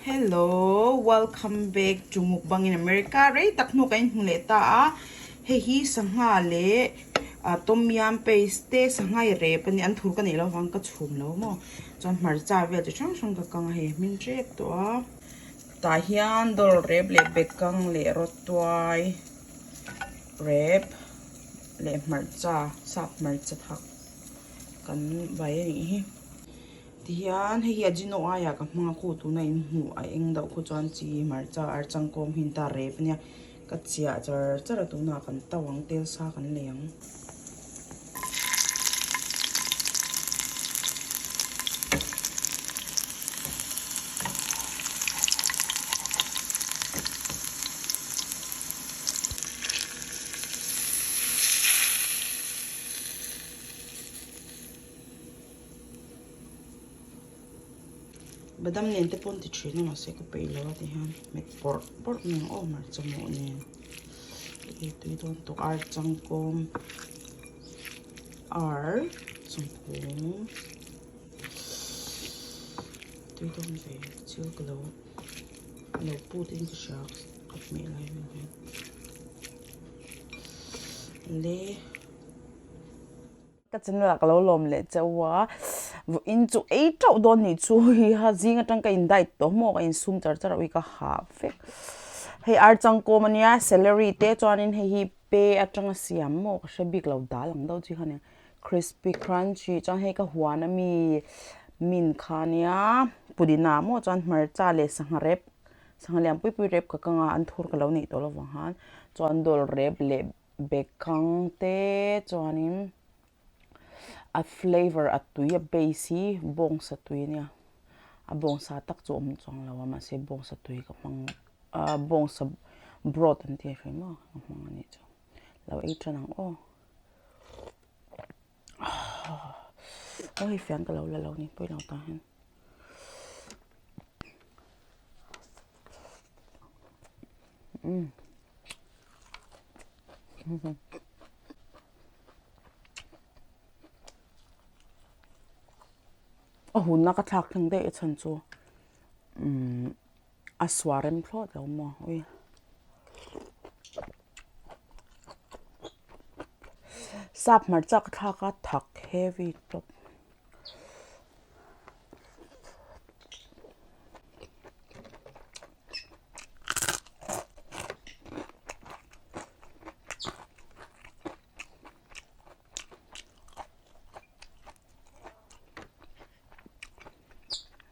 Hello welcome back to mukbang in America rei tak hnu ka inhmu leh ta a hei hi sangha leh tom yum paste te sangha i rep a ni an thur ka neih loh vang ka chhum lo maw chuan hmarcha vel chi hrang hrang ka kang a hei a hmin tep tawh a tah hian dawr rep leh bekang leh rawtuai rep leh hmarcha sap hmarcha thak kan vai a nih hi. Tihian hei hi ajino aiah ka hmang a khu tuna in hmuh a eng deuh khu chuan chi hmarcha ar changkawm hi an ta rep ania ka chiah char char a tunah kan to ang tel sa kan lei ang. Badam nen te pawh an ti thin a mahse ka peih lo a ti hian hmet bawrh bawrh mai ang aw hmarcha mawh nen hei tui dawn tawh ar changkawm ar changkawm tui dawn ve chil ka lo lo put in ka hria ka hmeh lai vel hian le. Ka channel ah ka lo lawm leh chauh a, vawiin chu ei teuh dawn nih chu hi ha zing atang ka in diet tawh maw ka insum char char a ui ka hah vek. Hei ar changkawm ania celery te chuanin hei hi pe atanga siam maw ka hre bik lo dal ang deuh chi kha nia crispy crunchy chuan hei ka huan ami mint kha ania pudina maw chuan hmarcha leh sangha rep sangha lian pui pui rep ka kang a an thur ka lo neih tawh lovang khan chuan dawl rep leh Bekang te chuanin a flavour a tui a base hi bawngsa tui ania a bawngsa tak chu a awm chuang lo a mahse bawngsa tui ka hmang ah bawngsa broth an tih hrim a ka hmang anih chu lo ei tan ang aw aw hei fian ka lo la lo ni pawilo tah hian. A hunna ka thlak thleng daih a chhan chu umm a suah rem thlawt lo maw ui sap hmarcha ka thlak a thak heavy tawp.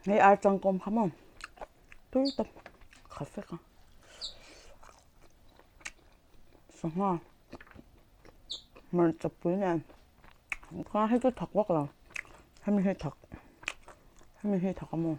Hei ar changkawm kha maw tui tak kha vek a sangha hmarcha pui nen kha hei chu thak vak lo hemi hi thak hemi hi thak a maw.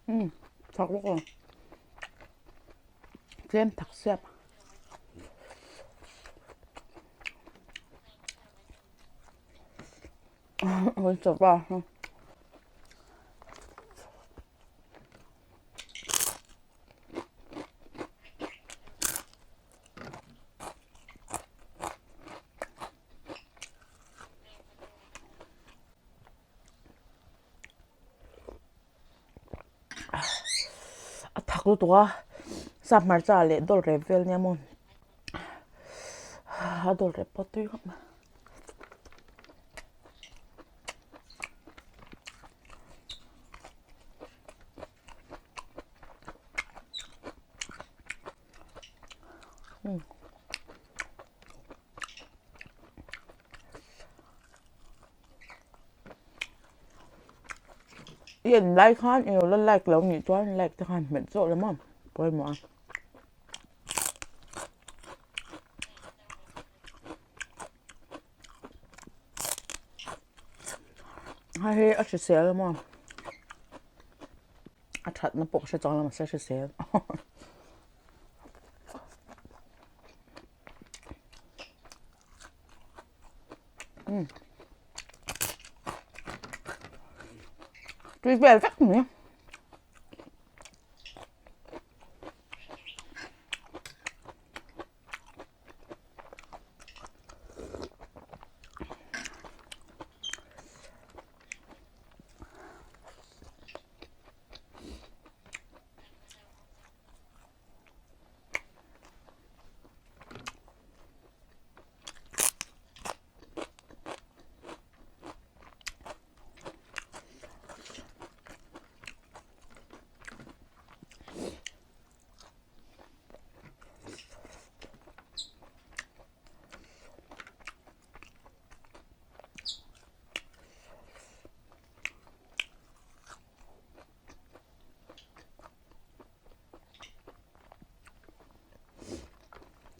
Umm thak bawk lo. Tlem thak siap. Ui chawpa. A thak lutuk a sap hmarcha leh dawl rep vel nia maw a dawl rep pawh tui khawp mai. I en lai khan ilo la like lo nih chuan like te khan hmet zawk la maw pawimawh a. Hei hi a hrisel a maw a thatna pawh ka hre chuang lo mahse a hrisel. Tui vel vek mai.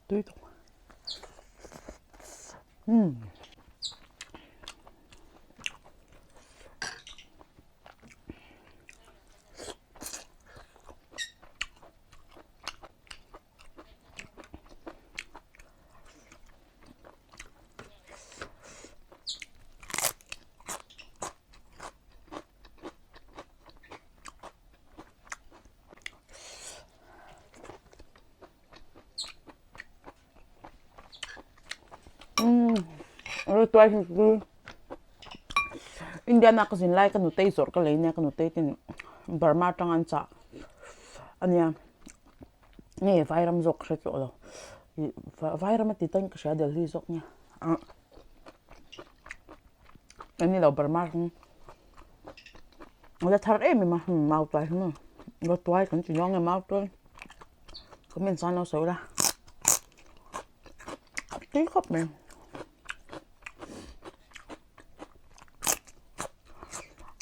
Tui tawk. Umm. Tuai hi chu Indian a ka zin lai ka nutei zawrh ka lei nia ka nutei ten Burma atang an chah ania nge vairam zawk ka hre tawh lo ih vairam a ti tan ka hria Delhi zawk nia ah eng nilo Burma hi a la thar em em a mau tuai hi maw tuai kan ti dawn nge mau tuai. Comment chuan lo sawi la tui khawp mai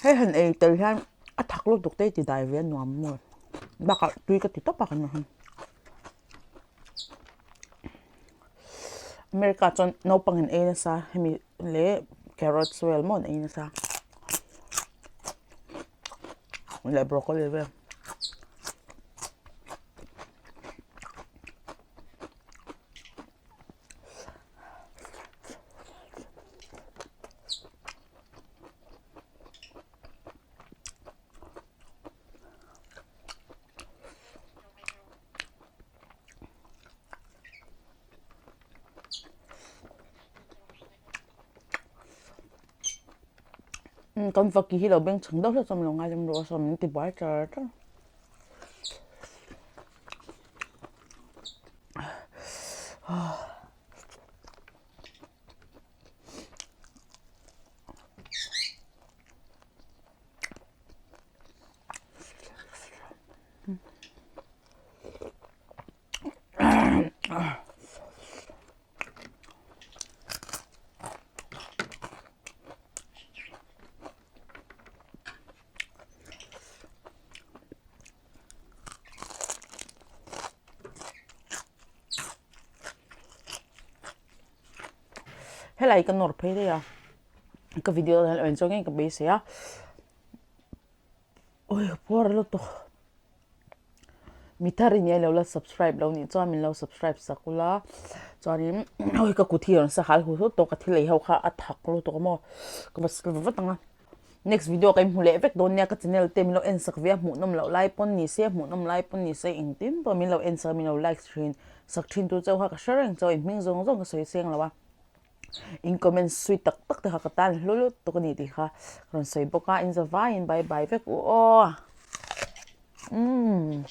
hei han ei tel hian a thak lutuk te ti dai ve a nuam maw bakah tui ka ti tawp a kan America chuan naupang in ei nasa hemi leh carrots vel maw an ei nasa leh broccoli vel. Kan vaki hi lo beng chhang deuh hlek chuan min lo ngaidam rawh a saw min ti buai char char. Helai ka nawr phei daih a ka video hian en chuan ngei ka beisei a. Oi ka puar lutuk. Mi thar in lo la subscribe lo nih chuan min lo subscribe sak ula chuanin oi ka kut hi a rawn sa hal hu hu tawk a thil ei ho kha a thak lutuk a maw ka va sil vat ang a next video ka inhmu leh vek dawn nia ka channel te min lo en sak ve a hmuhnawm loh lai pawn ni se hmuhnawm lai pawn ni se engtin pawh min lo en sak a min lo like thin sak thin tu chauh kha ka hre reng chauh a inhming zawng zawng ka sawi seng lo a. In comment sweet tak tak te kha ka tan hlu lutuk a ni tih kha ka rawn sawi bawk a, in za vaiin bye bye vek u aw. Umm.